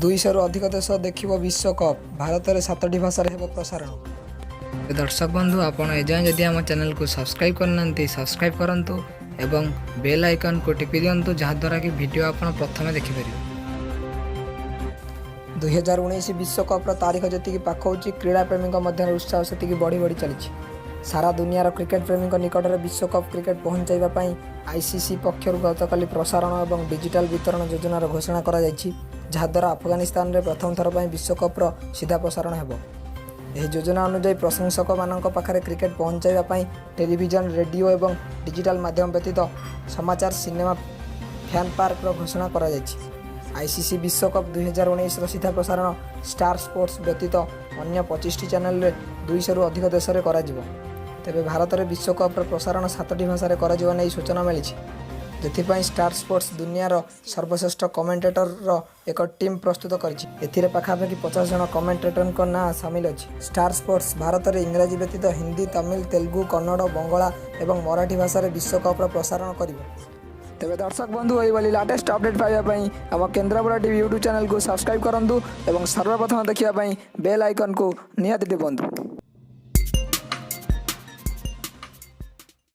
200ରୁ ଅଧିକ ଦେଶ ଦେଖିବ ବିଶ୍ୱକପ୍। ଭାରତରେ ସାତଟି ଭାଷାରେ ହେବ ପ୍ରସାରଣ। ଦର୍ଶକ ବନ୍ଧୁ, ଆପଣ ଏଯାଏଁ ଯଦି ଆମ ଚ୍ୟାନେଲକୁ ସବସ୍କ୍ରାଇବ୍ କରିନାହାନ୍ତି, ସବସ୍କ୍ରାଇବ୍ କରନ୍ତୁ ଏବଂ ବେଲ୍ ଆଇକନ୍କୁ ଟିପି ଦିଅନ୍ତୁ, ଯାହାଦ୍ୱାରା କି ଭିଡ଼ିଓ ଆପଣ ପ୍ରଥମେ ଦେଖିପାରିବେ। 2019 ବିଶ୍ୱକପ୍ର ତାରିଖ ଯେତିକି ପାଖଉଛି, କ୍ରୀଡ଼ା ପ୍ରେମୀଙ୍କ ମଧ୍ୟରେ ଉତ୍ସାହ ସେତିକି ବଢ଼ି ବଢ଼ି ଚାଲିଛି। ସାରା ଦୁନିଆର କ୍ରିକେଟ ପ୍ରେମୀଙ୍କ ନିକଟରେ ବିଶ୍ୱକପ୍ କ୍ରିକେଟ ପହଞ୍ଚାଇବା ପାଇଁ ଆଇସିସି ପକ୍ଷରୁ ଗତକାଲି ପ୍ରସାରଣ ଏବଂ ଡିଜିଟାଲ ବିତରଣ ଯୋଜନାର ଘୋଷଣା କରାଯାଇଛି, ଯାହାଦ୍ୱାରା ଆଫଗାନିସ୍ତାନରେ ପ୍ରଥମ ଥର ପାଇଁ ବିଶ୍ୱକପ୍ର ସିଧା ପ୍ରସାରଣ ହେବ। ଏହି ଯୋଜନା ଅନୁଯାୟୀ ପ୍ରଶଂସକମାନଙ୍କ ପାଖରେ କ୍ରିକେଟ ପହଞ୍ଚାଇବା ପାଇଁ ଟେଲିଭିଜନ, ରେଡିଓ ଏବଂ ଡିଜିଟାଲ ମାଧ୍ୟମ ବ୍ୟତୀତ ସମାଚାର, ସିନେମା, ଫ୍ୟାନ୍ ପାର୍କର ଘୋଷଣା କରାଯାଇଛି। ଆଇସିସି ବିଶ୍ୱକପ୍ 2019ର ସିଧା ପ୍ରସାରଣ ଷ୍ଟାର ସ୍ପୋର୍ଟସ ବ୍ୟତୀତ ଅନ୍ୟ 25ଟି ଚ୍ୟାନେଲରେ 200ରୁ ଅଧିକ ଦେଶରେ କରାଯିବ। ତେବେ ଭାରତରେ ବିଶ୍ୱକପ୍ର ପ୍ରସାରଣ ସାତଟି ଭାଷାରେ କରାଯିବା ନେଇ ସୂଚନା ମିଳିଛି। ଏଥିପାଇଁ ଷ୍ଟାର ସ୍ପୋର୍ଟସ ଦୁନିଆର ସର୍ବଶ୍ରେଷ୍ଠ କମେଣ୍ଟେଟରର ଏକ ଟିମ୍ ପ୍ରସ୍ତୁତ କରିଛି। ଏଥିରେ ପାଖାପାଖି 50 ଜଣ କମେଣ୍ଟେଟରଙ୍କ ନାଁ ସାମିଲ ଅଛି। ଷ୍ଟାର ସ୍ପୋର୍ଟସ ଭାରତରେ ଇଂରାଜୀ ବ୍ୟତୀତ ହିନ୍ଦୀ, ତାମିଲ, ତେଲୁଗୁ, କନ୍ନଡ଼, ବଙ୍ଗଳା ଏବଂ ମରାଠୀ ଭାଷାରେ ବିଶ୍ୱକପ୍ର ପ୍ରସାରଣ କରିବ। ତେବେ ଦର୍ଶକ ବନ୍ଧୁ, ଏହିଭଳି ଲାଟେଷ୍ଟ ଅପଡେଟ୍ ପାଇବା ପାଇଁ ଆମ କେନ୍ଦ୍ରାପଡ଼ା ଟିଭି ୟୁଟ୍ୟୁବ୍ ଚ୍ୟାନେଲକୁ ସବସ୍କ୍ରାଇବ୍ କରନ୍ତୁ ଏବଂ ସର୍ବପ୍ରଥମ ଦେଖିବା ପାଇଁ ବେଲ୍ ଆଇକନ୍କୁ ନିହାତି ଟିପନ୍ତୁ।